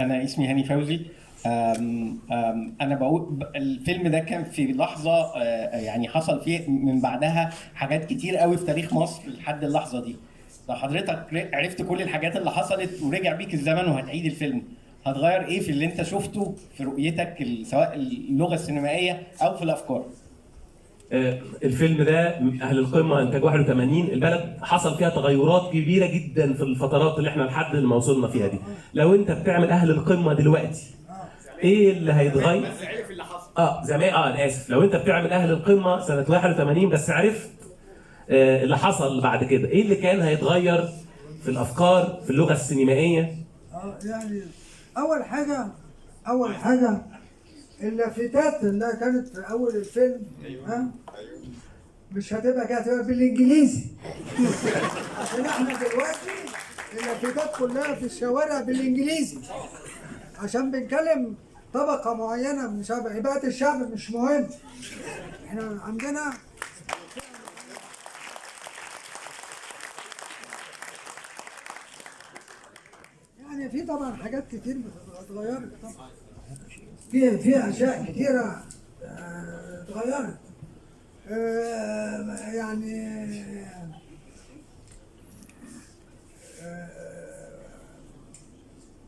أنا اسمي هاني فوزي. أم أم أنا بقول الفيلم ده كان في لحظة، يعني حصل فيه من بعدها حاجات كتير قوي في تاريخ مصر لحد اللحظة دي. لو حضرتك عرفت كل الحاجات اللي حصلت ورجع بيك الزمن وهتعيد الفيلم، هتغير إيه في اللي أنت شفته في رؤيتك، سواء اللغة السينمائية أو في الأفكار؟ الفيلم ده أهل القمة إنتاج 81، البلد حصل فيها تغيرات كبيرة جدا في الفترات اللي احنا لحد ما وصلنا فيها دي. لو أنت بتعمل أهل القمة دلوقتي إيه اللي هيتغير؟ بس عرف اللي حصل. زمان، أنا آسف، لو أنت بتعمل أهل القمة سنة 81 بس عرفت اللي حصل بعد كده، إيه اللي كان هيتغير في الأفكار، في اللغة السينمائية؟ يعني أول حاجة اللافتات اللي كانت في أول الفيلم، ها؟ مش هتبقى كده، هتبقى بالإنجليزي. عشان احنا دلوقتي اللافتات كلها في الشوارع بالإنجليزي، عشان بنكلم طبقة معينة من الشعب، عبادة الشعب مش مهم. احنا عندنا يعني في طبعا حاجات كتير اتغيرت، طبعا في اشياء كتيرة اتغيرت. يعني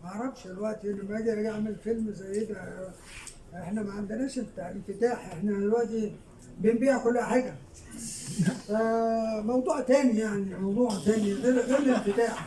ما اعرفش دلوقتي لما اجي اعمل فيلم زي ده، احنا ما عندناش الانفتاح، احنا دلوقتي بنبيع كل حاجة. موضوع تاني، يعني موضوع تاني غير الانفتاح.